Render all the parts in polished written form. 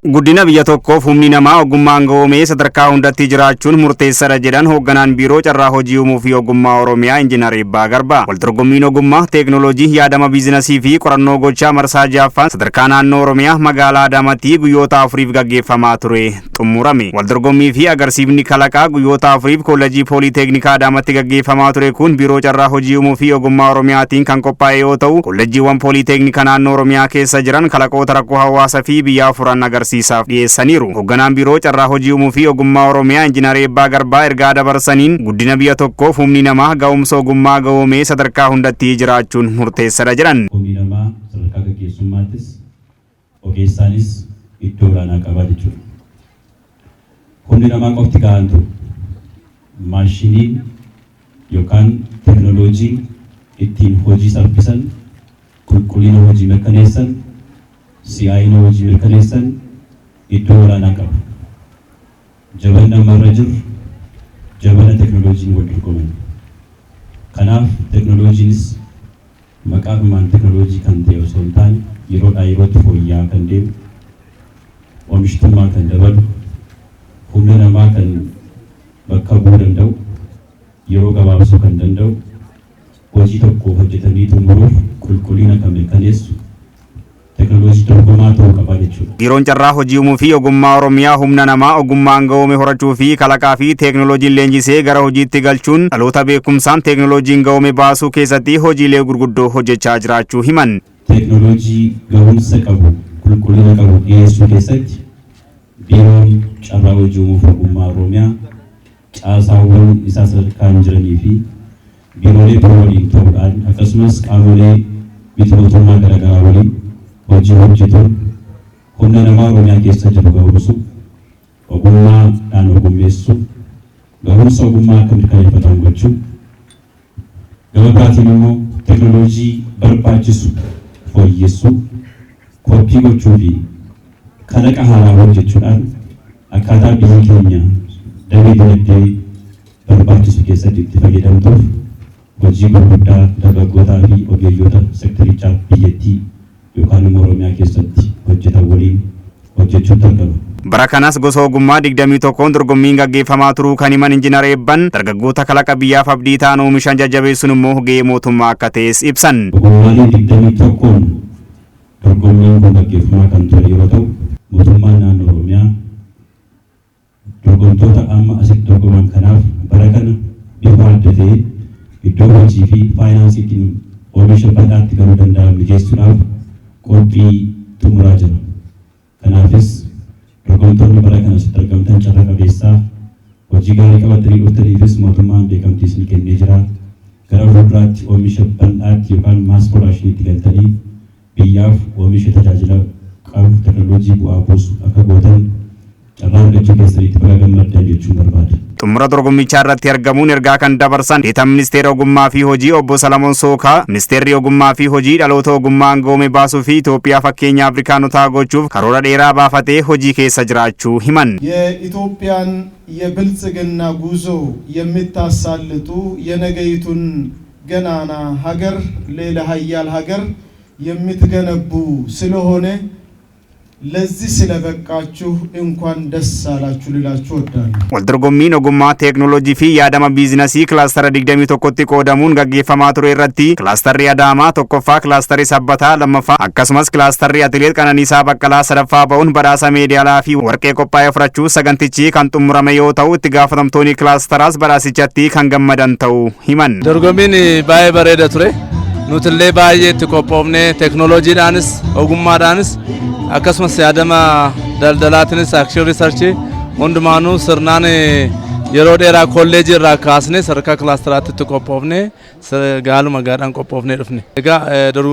Guddina biyya tokkoof humni namaa ogummaan gahoomee sadarkaa hundatti jiraachuun murteessaadha jedhan hoogganaan Biiroo Carraa Hojii Uumuu fi Ogummaa Oromiyaa Injiinar Eebbaa Garbaa. Waldorgommiin ogummaa, teeknooloojii, yaadama biizinasii fi qorannoo gochaa marsaa ja'affaan sadarkaa naannoo Oromiyaa magaalaa Adaamaatti guyyoota 4f gaggeeffamaa ture xumurame. Waldorgommii fi agarsiifni kalaqaa guyyoota 4f Koolleejjii Pooliiteeknikaa Adaamaatti gaggeeffamaa ture kun Biiroo Carraa Hojii Uumuu fi Ogummaa Oromiyaatiin kan qophaa'e yoo ta'u, kolleejjiiwwan Pooliiteeknikaa naannoo Oromiyaa keessa jiran kalaqoota rakkoo hawaasaa fi biyyaa furan agarsiisaaf dhiyeessaniiru. Hoogganaan Biiroo Carraa Hojii Uumuu fi Ogummaa Oromiyaa Injiinar Eebbaa Garbaa ergaa dabarsaniin, guddina biyya tokkoof humni namaa ga'umsa ogummaa gahoomee sadarkaa hundatti jiraachuun murteessaadha jedhan. Humni namaa sadarkaa gaggeessummaattis ogeessaanis iddoo olaanaa qaba jechuudha. Humni namaa qofti gahaan ture. Maashiniin yookaan teknooloojiin ittiin hojii saffisan, qulqullina hojii mirkaneessan, si'aayina hojii mirkaneessan iddoo olaanaa qaba. Jabanni amma irra jirru jabana teknooloojiin wal dorgoman. Kanaaf teknooloojiinis maqaadhumaan teknooloojii kan ta'e osoo hin taane, yeroodhaa yerootti fooyya'aa kan deemu, oomishtummaa kan dabalu, humna namaa kan bakka bu'uu danda'u, yeroo gabaabsuu kan danda'u, hojii tokko hojjetanii xumuruuf qulqullina kan mirkaneessu teknooloojii dorgomaa ta'uu qaba jechuudha. Biiroon Carraa Hojii Uumuu fi Ogummaa Oromiyaa humna namaa ogummaan gahoome horachuu fi kalaqaa fi teeknooloojiin leenjisee gara hojiitti galchuun dhaloota beekumsaan teeknooloojiin gahoome baasuu keessatti hojiilee gurguddoo hojjechaa jiraachuu himan. Teeknooloojii gahumsa qabu, qulqullina qabu dhiyeessuu keessatti Biiroon Carraa Hojii Uumuu fi Ogummaa Oromiyaa caasaawwan isaa sadarkaan jiranii fi biiroolee biroo waliin ta'uudhaan, akkasumas qaamolee miti mootummaa garaagaraa waliin hojii hojjetuun, humna namaa Oromiyaa keessa jiru gahumsuu, ogummaadhaan ogummeessuu, gahumsa ogummaa akka mirkaneeffatan gochuu, gama biraatiin immoo teknooloojii barbaachisu fooyyessuu, kooppii gochuu fi kalaqa haaraa hojjechuudhaan akkaataa biyyi keenya damee dinagdee barbaachisu keessatti itti fayyadamtuuf hojii gurguddaa dargaggootaa fi ogeeyyota sektarichaa biyyattii yookaan immoo Oromiyaa keessatti hojjetan waliin hojjechuutti argama. Bara kanas gosa ogummaa 21n dorgommiin gaggeeffamaa turuu kan himan Injiinar Eebban, dargaggoota kalaqa biyyaaf abdii ta'an oomishan jajjabeessuun immoo gahee mootummaa akka ta'es ibsan. Ogummaalee 21n dorgommiin kun gaggeeffamaa kan ture yeroo ta'u, mootummaan naannoo Oromiyaa dorgomtoota amma asitti dorgoman kanaaf bara kana bifa adda ta'een iddoo hojii fi faayinaansiitiin oomisha bal'aatti galuu danda'an mijeessuudhaaf qophii xumuraa jira. Kanaafis dorgomtoonni bara kana asitti argamtan carra qabeessaa hojii gaarii qabatanii dhuftaniifis mootummaan beekamtii isin kennee jira. Gara fuulduraatti oomisha bal'aatti yookaan mass productionitti galtanii biyyaaf oomisha tajaajila qabu, teknooloojii bu'aa buusu akka gootan carraa argachuu keessanitti baga gammaddan jechuun barbaada. Xumura dorgommichaa irratti argamuun ergaa kan dabarsan Deetaan Ministeera Ogummaa fi Hojii Obbo Salamoon Sookaa, Ministeerri Ogummaa fi Hojii dhaloota ogummaan gahome baasuu fi Itoophiyaa fakkeenya Afrikaanotaa gochuuf karoora dheeraa baafatee hojii keessa jiraachuu himan. የኢትዮጵያን የብልጽግና ጉዞ የምታሳልጡ፣ የነገይቱን ገናና ሀገር፣ ሌላ ሀያል ሀገር የምትገነቡ ስለሆነ ለዚህ ስለበቃችሁ እንኳን ደስ አላችሁ ልላችሁ እወዳለሁ። Waldorgommiin ogummaa, teeknooloojii fi yaadama biizinasii kilaastara 21tti qoodamuun gaggeeffamaa ture irratti kilaastarri Adaamaa tokkoffaa, kilaastarri Sabbataa lammaffaa, akkasumas kilaastarri Atileet Qananiisaa Baqqalaa sadaffaa ba'uun badhaasa meedaalaa fi warqee qophaa'ee fudhachuu sagantichi kan xumurame yoo ta'u, itti gaafatamtoonni kilaastaraas badhaasichatti kan gammadan ta'uu himan. Dorgommiin baay'ee bareeda ture. Nutillee baay'ee itti qophoofnee, teeknooloojiidhaanis, ogummaadhaanis, akkasumas yaadama daldalaatiinis, action research hundumaanuu sirnaan yeroo dheeraa kolleejii irraa kaasnee sadarkaa kilaastaraatti itti qophoofnee gaaluma gaadhaan qophoofnee dhufne. Egaa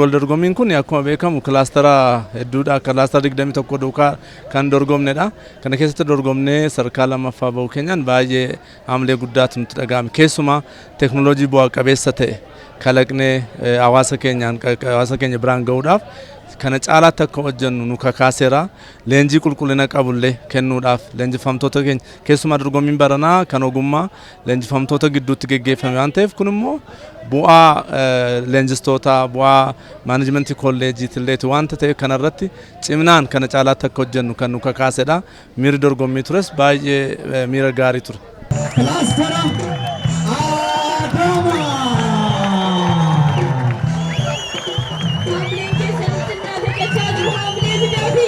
wal dorgommiin kun akkuma beekamu kilaastara hedduudha. Kilaastara 21 duukaa kan dorgomnedha. Kana keessatti dorgomnee sadarkaa lammaffaa bahuu keenyaan baay'ee haamilee guddaatu nutti dhaga'ame. Keessumaa teeknooloojii bu'aa qabeessa ta'e Kalaqnee hawaasa keenyaan hawaasa keenya biraan gahuudhaaf kana caalaatti akka hojjennu nu kakaaseera. Leenjii qulqullina qabullee kennuudhaaf leenjifamtoota keenya, keessumaa dorgommiin baranaa kan ogummaa leenjifamtoota gidduutti geggeeffame waan ta'eef, kun immoo bu'aa leenjistoota, bu'aa maanajimentii kolleejiitillee waanta ta'eef, kanarratti ciminaan kana caalaatti akka hojjennu kan nu kakaasedha. Miirri dorgommii tures baay'ee miira gaarii ture. Kilaastara Adaamaa. Haamileen keessanitti naa dhiqachaa jiru, haamilee fidaafi.